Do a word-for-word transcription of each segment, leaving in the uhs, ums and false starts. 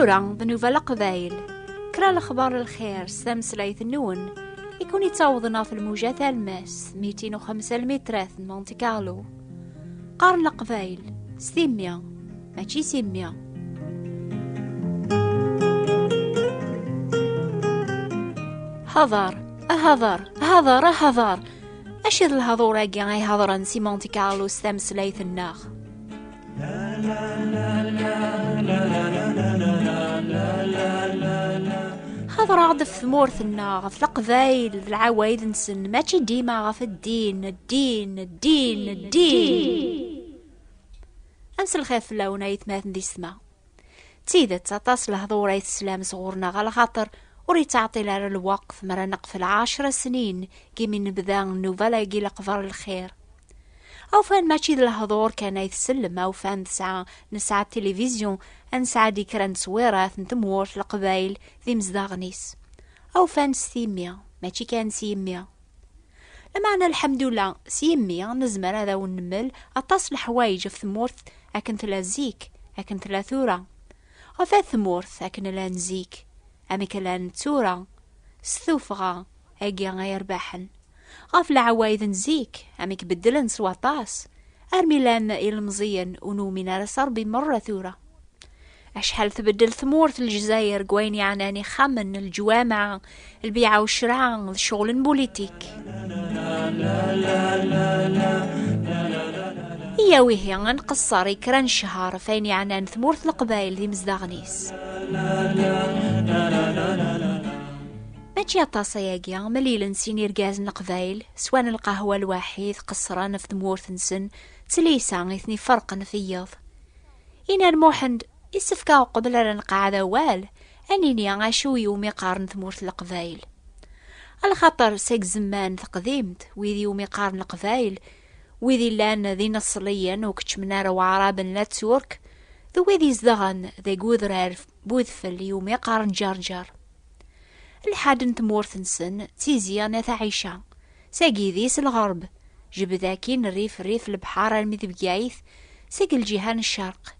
Tura d nnuba leqbayel. Kra lexbar n lxir s tameslayt-nwen i kun-ittawḍen ɣef lmuja talmast mitin u xemsa lmitrat n Monte Carlo. Qqaren leqbayel s timmi, mačči s immi. Haḍer, a haḍer, haḍer, a haḍer. Acu d lehḍur-agi ay heḍren si Monte Carlo s tameslayt-nneɣ? Ḥeḍreɣ-d ɣef tmurt-nneɣ, ɣef leqbayel d lɛawayed-nsen, mačči dima ɣef ddin, ddin, ddin, ddin. Ad nselxir fell-awen, ay atmaten di ssma. D tidet, aṭas lehḍur ay teslam sɣur-neɣ, ala xaṭer ur yettɛeṭṭil ara lweqt, mi ara neqfel ɛecra snin, gimi nebda nnuba-agi leqbar lxir. Awfan mačči d lehḍur kan ay tsellem, awfan tesɛa, nesɛa tilivizyu, ad nesɛa di kra n teswirat n tmurt, leqbayel d imezdaɣen-is. Awfan s timmi, mačči kan s yimmi. Lameɛna, lḥemdullah, s yimmi nezmer ad awen-nemmel aṭas leḥwayeǧ ɣef tmurt akken tella zik, akken tella tura. Ɣef at tmurt akken llan zik, amek llan tura, s tuffɣa agi ay rbaḥen. Ɣef leɛwayed n zik, amek beddlen s waṭas, armi llan ilemẓiyen ur numin ara s Ṛebbi merra tura. Acḥal tbeddel tmurt n Lezzayer deg wayen yeɛnan ixxamen, leǧwameɛ, lbiɛa u ccreɛ, d ccɣel n bulitik. Iyaw ihi, ad nqeṣṣer i kra n ccher ɣef wayen yeɛnan tmurt n Leqbayel d imezdaɣen-is. Mačči aṭas ayagi, mlilen sin irgazen n Leqbayel, swan lqahwa lwaḥid, qeṣṣren ɣef tmurt-nsen, d tlisa i ten-iferqen ɣef yiḍ. Inan Muḥend, issefk-aɣ uqbel ara nqeɛɛed awal, ad nini acu iwumi qqaren tmurt n Leqbayel. Alaxaṭer seg zzman teqdimt, wid iwumi qqaren Leqbayel, wid illan d ineṣliyen ur keččmen ara Waɛraben la Turk, d wid izedɣen deg udrar n udfel iwumi qqaren Ǧerǧer. Lḥad n tmurt-nsen d Tizi n At Ɛica, seg yidis lɣerb, jbed akkin rrif rrif lebḥer armi d Bgayet, seg lǧiha n ccerq.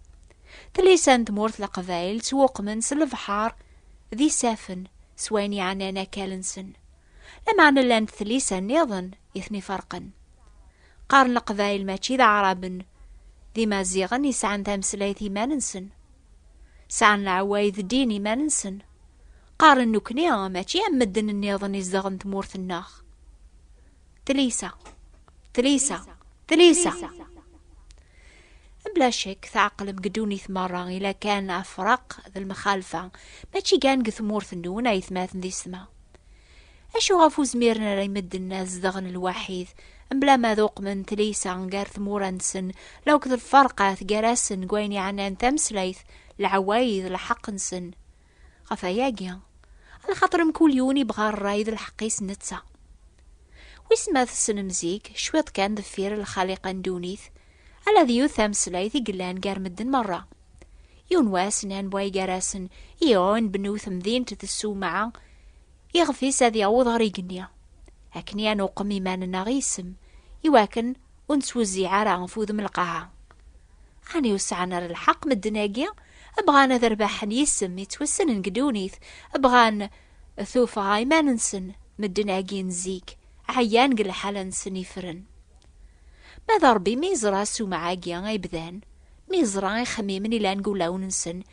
Tlisa n tmurt Leqbayel ttwuqmen s lebḥer d isafen s wayen yeɛnan akal-nsen. Lameɛna llant tlisa nniḍen i ten-iferqen. Qqaren Leqbayel mačči d Aɛraben, d Imaziɣen yesɛan tameslayt iman-nsen. Sɛan leɛwayed ddin iman-nsen. Qqaren nekkni mačči am medden nniḍen izedɣen tmurt-nneɣ. Tlisa, tlisa, tlisa. Bla ccek, tɛeqlem deg ddunit merra, ila kan afraq d lemxalfa, mačči kan deg tmurt-nwen ay atmaten di ssma. Acu ɣef ur zmiren ara i medden ad zedɣen lwaḥid, mebla ma ad uqmen tlisa gar tmura-nsen, lakked lferqat gar-asen deg wayen yeɛnan tameslayt, leɛwayed, lḥeqq-nsen? Ɣef ayagi, alaxaṭer mkul yiwen ibɣa ṛṛay d lḥeqq-is netta. Wis ma tessnem zik, cwiṭ kan deffir lxaliqa n ddunit, ala d yiwet tameslayt i yellan gar medden merra. Yiwen wass, nnan way gar-asen, iɛun bnu temdint d ssumɛa, ixef-is ad yaweḍ ɣer igenni. Akken i ad nuqem iman-nneɣ yis-m, iwakken ur nettwezziɛ ara ɣef wudem n lqaɛa. Ɛni ur sɛan ara lḥeqq medden-agi? Bɣan ad rbaḥen yis-m yettwassnen deg ddunit, bɣan tuffɣa iman-nsen. Medden-agi n zik, ɛyan deg lḥala-nsen ifren. Ma d Ṛebbi mi yeẓra ssumɛa-agi ay bdan, mi yeẓra ixemmimen ilan deg wulawen-nsen,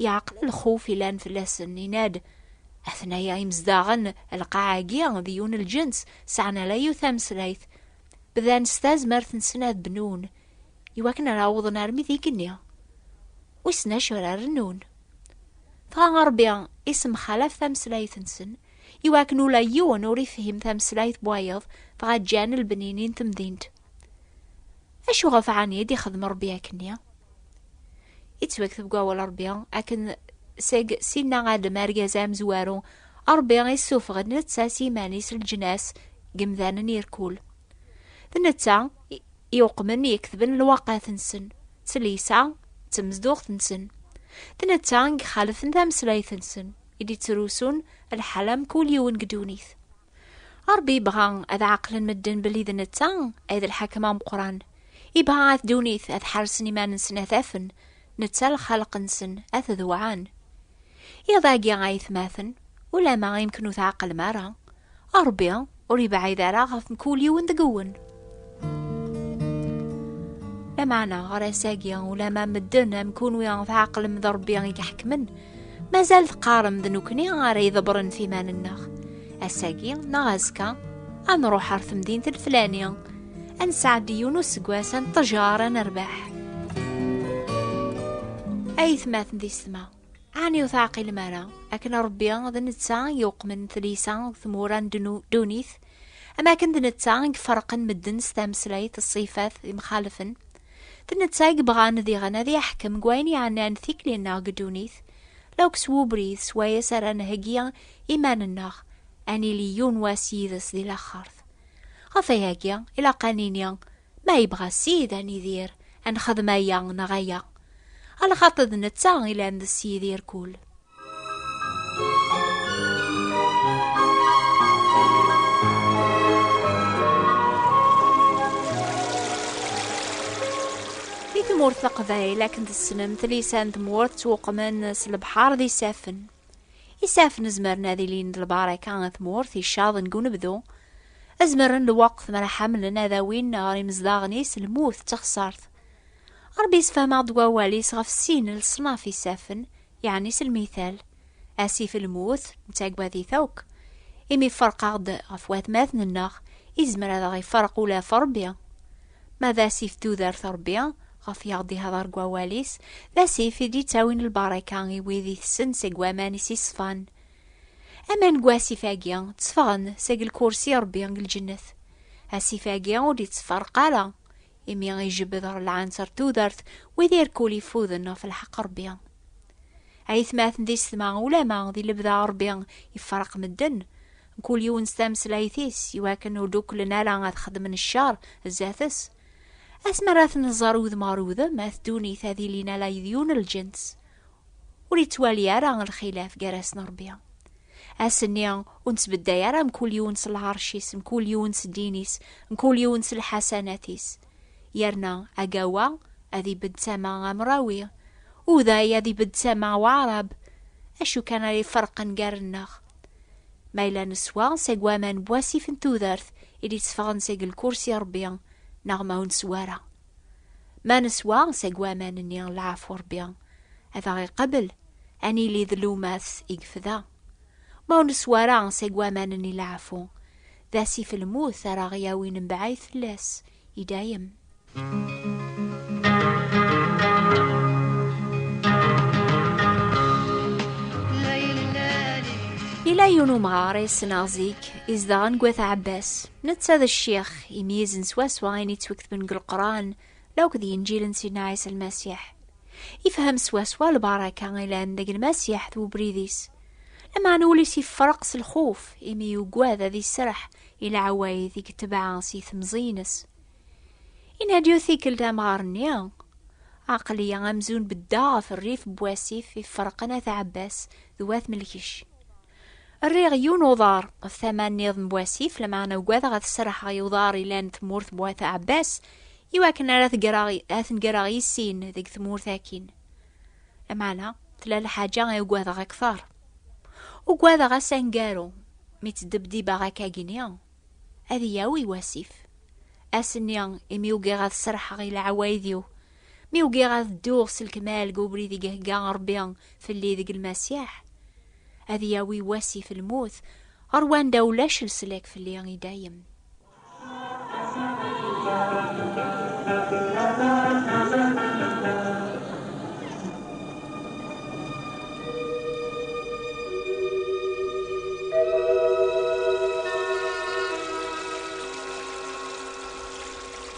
yeɛqel lxuf ilan fell-asen, yenna-d: "Atnaya imezdaɣen lqaɛa-agi d yiwen lǧens, sɛan ala yiwet tameslayt, bdan s tazmert-nsen ad bnun, iwakken ara awḍen armi d igenni. Wissen acu ara rnun." Dɣa Ṛebbi isemxalaf tameslayt-nsen, iwakken ula yiwen ur ifhim tameslayt n wayeḍ, dɣa ǧǧan lbenni-nni n temdint. Acu ɣef ɛni i d-ixdem Ṛebbi akkenni? Ittwakteb deg wawal Ṛebbi akken seg Sidna Adem, argaz amezwaru, Ṛebbi issufeɣ-d netta s yiman-is leǧnas deg yimdanen irkul. D netta i, i uqmen yektben lwaqat-nsen, d tlisa, d tmezduɣt-nsen. D netta i ixalfen tameslayt-nsen, i d-ittrusun lḥala mkul yiwen deg ddunit. Ṛebbi yebɣa ad ɛeqlen medden belli d netta ay d lḥakem ameqqran. Yebɣa at ddunit ad ḥersen iman-nsen ad t-afen, netta lxalq-nsen ad t-dewɛen. Iḍ-agi, ay atmaten, ulamma imken ur tɛeqlem ara, Ṛebbi ur yebɛid ara ɣef mkul yiwen deg-wen. Lameɛna ɣer ass-agi, ulamma medden am kunwi tɛeqlem d Ṛebbi i iḥekmen, mazal teqqarem d nekkni ara iḍebbren f iman-nneɣ. Ass-agi neɣ azekka, ad nruḥ ɣer temdint leflani, ad nesɛeddi yiwen useggas, ad neṭṭejar, ad nerbeḥ. Ay atmaten d yessetma, ɛni ur teɛqilem ara akken Ṛebbi d netta i yuqmen tlisa deg tmura n dnu-, ddunit, am akken d netta i iferqen medden s tameslayt, ṣṣifat, imxalfen? D netta i yebɣan diɣen ad iḥkem deg wayen yeɛnan tikli-nneɣ deg ddunit, lawk s wubrid swayes ara nheggi iman-nneɣ, ad nili yiwen wass yid-s di laxert. Ɣef wayagi, ilaq ad nini, ma yebɣa Ssid ad nidir, ad nexdem aya neɣ aya. Alaxaṭer d netta i yellan d Ssid irkul. Di tmurt Leqbayel, akken tessnem, tlisa n tmurt ttwuqmen s lebḥer d isaffen. Isaffen zemren ad ilin d lbaraka ɣer tmurt icaḍen deg unebdu. Zemren lweqt mi ara ḥamlen ad awin ɣer imezdaɣen-is lmut d taxṣart. Ṛebbi yessefhem-aɣ-d deg wawal-is ɣef sin n leṣnaf isaffen, yeɛni s lmital. Asif lmut, nettagad-it akk, imi iferq-aɣ-d ɣef watmaten-nneɣ, izmer ad aɣ-iferq ula ɣef Ṛebbi. Ma d asif tudert Ṛebbi, ɣef i aɣ-d-ihder deg wawal-is, d asif i d-ittawin lbaraka i wid itessen seg waman-is iṣfan. Aman n wasif-agi tteffɣen seg lkursi Ṛebbi deg lǧennet. Asif-agi ur d-ittferq ara, imi ijebbed ɣer lɛanser tudert wid irkul ifuden ɣef lḥeqq Ṛebbi. Ay atmaten d yessetma, ulama di lebda Ṛebbi iferq medden, mkul yiwen s tameslayt-is, iwakken ur d-uklen ara ad xedmen ccer zdat-s. Asmi ara ten-nẓer udem ɣer udem, at ddunit ad ilin ala d yiwen n lǧens. Ur yettwali ara lxilaf gar-asen Ṛebbi. Ass-nni ur nettbedday ara mkul yiwen s lɛerc-is, mkul yiwen s ddin-is, mkul yiwen s lḥasanat-is. Yerna agawa ad ibedd tama amrawi, uday ad ibedd tama waɛrab. Acu kan ara iferqen gar-nneɣ? Ma yella neswa seg waman n wasif n tudert i d-itteffɣen seg lkursi Ṛebbi, neɣ ma ur neswa ara? Ma neswa seg waman-nni n lɛafu Ṛebbi, ad aɣ-iqabel, ad nili d lumat i yefda. Ma ur neswa ara seg waman-nni n lɛafu, d asif lmut ara ɣ-yawin mebɛid fell-as i dayem. Yella yiwen umɣar i ssneɣ zik, izedɣen deg Wat Ɛebbas. Netta d ccix, imeyyzen swaswa ayen yettwaketben deg Leqran, lawk d Yenǧil n Sidna Ɛisa Lmasiḥ. Ifhem swaswa lbaraka ilan deg Lmasiḥ d ubrid-is. Lameɛna ul-is ifreq s lxuf, imi yugad ad iserreḥ i leɛwayed i yetbeɛ si temẓi-ines. Inadi tikkelt amɣar-nni: "Aql-iyi amzun beddeɣ ɣef rrif n wasif iferqen At Ɛebbas d Wat Melkec. Rriɣ yiwen uḍar ɣef tama nniḍen n wasif, lameɛna ugadeɣ ad serrḥeɣ i uḍar ilan tmurt n Wat Ɛebbas, iwakken ara t-greɣ, ad ten-greɣ i sin deg tmurt akkin. Lameɛna tella lḥaǧa i ugadeɣ akteṛ. Ugadeɣ ass aneggaru, mi ttdebdibeɣ akkagini, ad iyi-yawi wasif. Ass-nni, imi ugiɣ ad serrḥeɣ i leɛwayed-iw, mi ugiɣ ad dduɣ s lekmal deg ubrid i ihegga Ṛebbi fell-i deg Lmasiḥ, ad iyi-yawi wasif lmut ɣer wanda ulac leslak fell-i i dayem."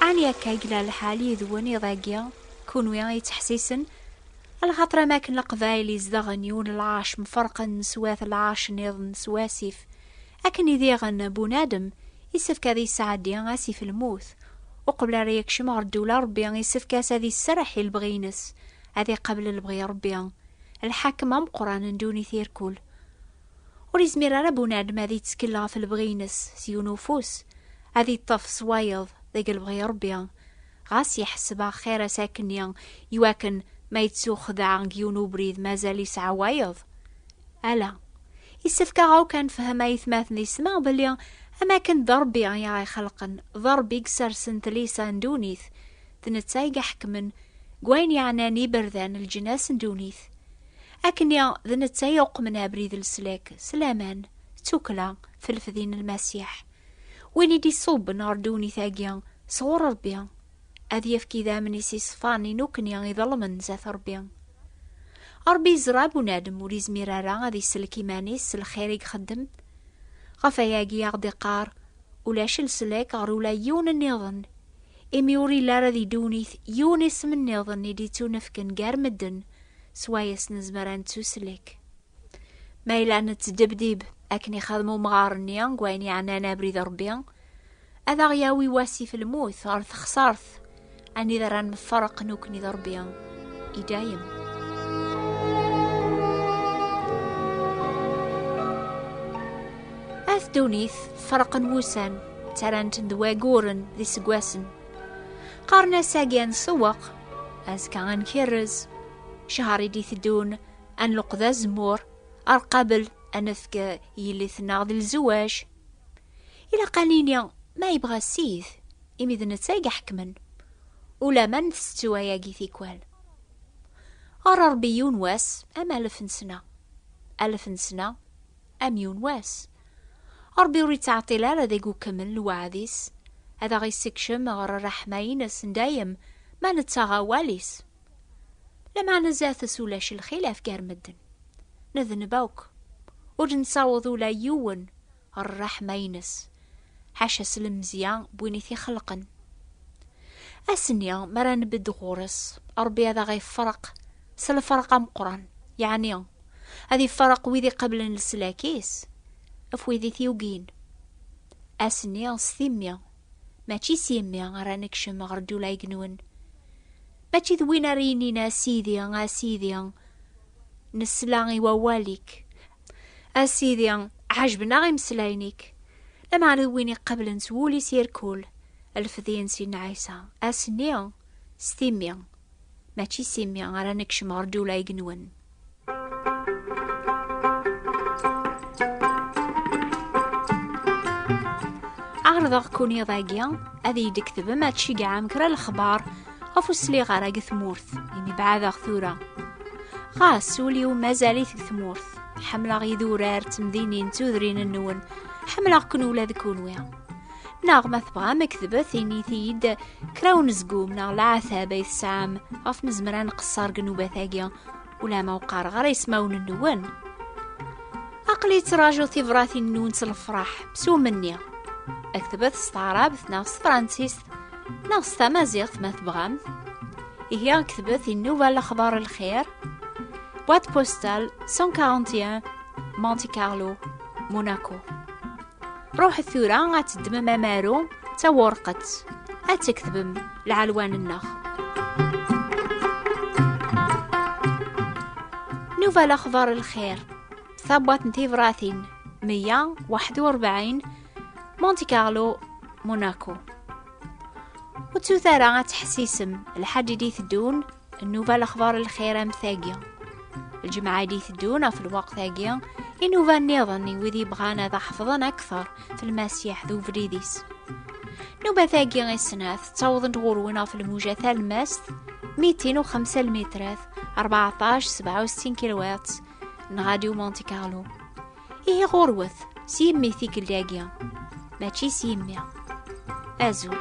Ɛni akka i yella lḥal yid-wen iḍ-agi, kunwi yettḥessisen? Alaxaṭer am akken Leqbayel izedɣen yiwen n lɛerc mferqen s wat lɛerc nniḍen s wasif, akken i diɣen bunadem, yessefk ad yesɛeddi asif lmut. Uqbel ara yekcem ɣer ddula Ṛebbi, yessefk-as ad iserreḥ i lebɣi-ines, ad iqabel lebɣi Ṛebbi, lḥakem ameqqran n ddunit irkul. Ur izmir ara bunadem ad ittkel ɣef lebɣi-ines s yiwen ufus, ad iṭṭef s wayeḍ deg lebɣi Ṛebbi, ɣas yeḥseb axir-as akkenni, iwakken ma yettuxdeɛ deg yiwen ubrid mazal yesɛa wayeḍ. Ala. Issefk-aɣ akk ad nefhem, aytmaten yesma, belli am akken d Ṛebbi i aɣ-ixelqen, d Ṛebbi i isersen tlisa n ddunit, d netta i iḥekmen deg wayen yeɛnan iberdan, leǧnas n ddunit. Akkenni d netta i iqmen abrid n leslak s laman, d tukkla, f lefdi n Lmasiḥ. Win i d-iṣubben ɣer ddunit-agi sɣur Ṛebbi, ad yefk idammen-is iṣfan i nukni iḍelmen zdat Ṛebbi. Ṛebbi yeẓra bunadem ur izmir ara ad isellek iman-is s lxir i ixeddem. Ɣef ayagi i aɣ-d-iqqar, ulac leslak ɣer ula yiwen nniḍen, imi ur illi ara di ddunit yiwen isem nniḍen i d-ittunefken gar medden, s wayes nezmer ad nettuslek. Ma yella nettdebdib akken ixdem umɣar-nni deg wayen yeɛnan abrid Ṛebbi, ad aɣ-yawi wasif lmut ɣer texṣart, anida ara nferreq nukni d Ṛebbi i dayem. At ddunit ferqen wussan, ttarran-ten d waguren d iseggasen. Qqaren-as agi ad nsewweq, azekka ad nkerrez, ccher i d-iteddun ad nleqqed azemmur, ar qabel ad nefk yelli-tneɣ d lzewwaj. Ilaq ad nini ma yebɣa Ssid, imi d netta i iḥekmen. Ulamen tettu ayagi tikwal. Ɣer Ṛebbi yiwen wass am alef n sna, alef n sna am yiwen wass. Ṛebbi ur yettɛeṭṭil ara deg ukemmel lweɛd-is, ad aɣ-issekcem ɣer ṛṛeḥma-ines n dayem ma nettaɣ awal-is. Lameɛna zdat-s ulac lxilaf gar medden. Nedneb akk. Ur d-nessaweḍ ula yiwen ɣer ṛṛeḥma-ines, ḥaca s lemzeyya n win i t-ixelqen. Ass-nni, mi ara nbedd ɣur-s, Ṛebbi ad aɣ-ifreq s lferq ameqqran, yeɛni ad ifreq wid iqeblen leslak-is ɣef wid i t-yugin. Ass-nni s timmi, mačči s yimmi ara nekcem ɣer ddula igenwen. Mačči d win ara yinin: "A Sidi, a Sidi, nesla i wawal-ik. A Sidi, ɛejben-aɣ imeslayen-ik." Lameɛna d win iqeblen s wul-is irkul lefdi n Sidna Ɛisa, ass-nni s timmi, mačči s yimmi ara nekcem ɣer ddula igenwen. Ɛerḍeɣ-ken iḍ-agi ad iyi-d-tketbem, ad tceggɛem kra lexbar ɣef ur sliɣ ara deg tmurt, imi beɛdeɣ tura. Ɣas ul-iw mazal-it deg tmurt, ḥemmleɣ idurar d temdinin d tudrin-nwen, ḥemmleɣ-ken ula d kunwi. Neɣ ma tebɣam, ketbet, init-iyi-d kra unezgum neɣ leɛtab ay tesɛam ɣef nezmer ad nqeṣṣer deg nnubat-agi, ulamma ur qqareɣ ara ismawen-nwen. Aql-i ttrajuɣ tibratin-nwen s lefraḥ, s umenni. Ketbet s taɛrabt neɣ s tefransist neɣ s tamaziɣt ma tebɣam. Ihi ketbet i nnuba lexbar lxir, boîte postale cent quarante et un, Monte Carlo, Monaco. Ruḥet tura ad teddmem amaru d tawerqet, ad tketbem lɛelwan-nneɣ. Nnuba lexbar lxir, tabwaṭ n tibratin meyya waḥed u rebɛin, Monte Carlo, Monaco. Ur ttut ara ad teḥsisem lḥedd i d-iteddun nnuba lexbar lxir am tagi. Lǧemɛa i d-iteddun ɣef lweqt-agi, i nnuba nniḍen i wid yebɣan ad ḥefḍen akteṛ f Lmasiḥ d ubrid-is. Nnubat-agi i snat ttawḍent ɣur-wen ɣef lmuja talemmast mitin u xemsa lmitrat, rbeɛṭac sebɛa u settin kilohertz, n Radio Monte Carlo. Ihi ɣurwet, s yimmi tikkelt-agi, mačči s yimmi. Azul.